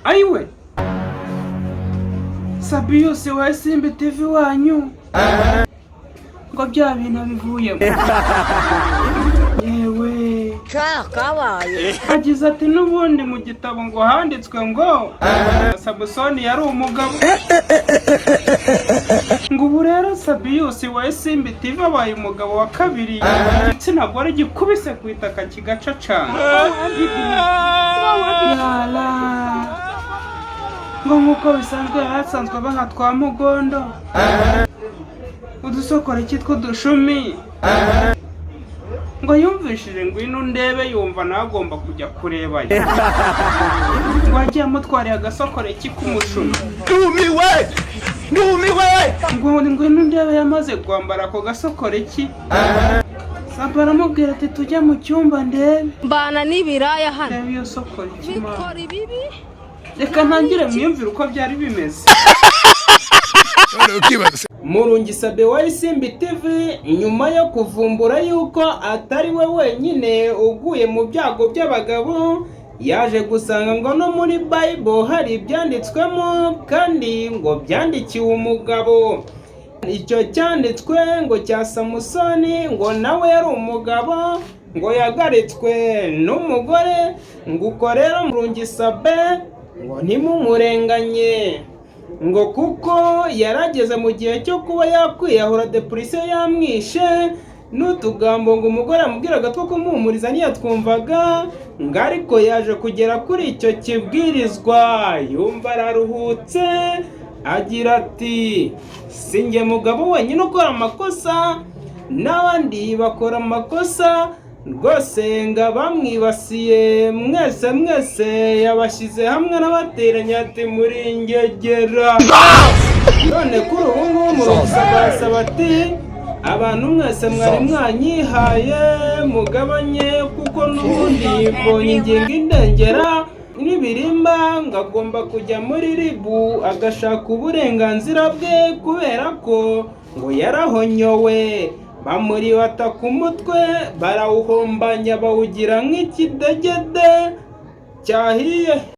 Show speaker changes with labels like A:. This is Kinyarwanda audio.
A: Ayiwe, Sabiyusi wa Isimbi TV wanyu ngo bya bintu abivuyemo yewe.
B: Kabaye.
A: Agize ati: "N'ubundi mu gitabo ngo handitswe ngo Samusoni yari umugabo." Ngo ubu rero Sabiyusi wa Isimbi TV abaye umugabo wa kabiri igitsina gore gikubise ku itaka kigacacana. Yala, ngo nk'uko bisanzwe yari asanzwe abaha twa mugondo, udusokoreki tw'udushumi. Ngo yumvishije "Ngwino ndebe", yumva nawe agomba kujya kurebayo. Ngo yagiye amutwariye agasokoreki k'umushumi.
C: Ndumiwe, ndumiwe.
A: Ngo "Ngwino ndebe", yamaze kwambara ako gasokoreki, Saba aramubwira ati: "Tujya mu cyumba ndebe."
B: Mbana n'ibiraya hano.
A: Reba iyo sokoreki, mama.
B: Bikora ibibi.
A: Reka ntangire mwiyumvire uko byari bimeze.
C: None ukibaza.
A: Murungi Sabe wa Isimbi TV, nyuma yo kuvumbura yuko atari we wenyine uguye mu byago by'abagabo, yaje gusanga ngo no muri Bible hari ibyanditswemo kandi ngo byandikiwe umugabo. Icyo cyanditswe ngo cya Samusoni, ngo nawe yari umugabo, ngo yagaritswe n'umugore. Ngo uko rero Murungi Sabe ngo ntimumurenganye, ngo kuko yarageze mu gihe cyo kuba yakwiyahura, depression yamwishe, n'utugambo ngo umugore amubwiraga two kumuhumuriza ntiyatwumvaga. Ngo ariko yaje kugera kuri icyo kibwirizwa yumva araruhutse, agira ati: "Si njye mugabo wenyine ukora amakosa, n'abandi bakora amakosa rwose." Ngo abamwibasiye mwese mwese yabashyize hamwe n'abateranya, ati: "Muri ingegera." None kuri ubu ngubu Murungi arasaba ati: "Abantu mwese mwari mwanyihaye mugabanye, kuko n'ubundi mbonye ingingo indengera n'ibirimba." Ngo agomba kujya muri RIB agashaka uburenganzira bwe, kubera ko ngo yarahonyowe, bamuribata ku mutwe, barawuhombanya, bawugira nk'ikidegede cyahiye.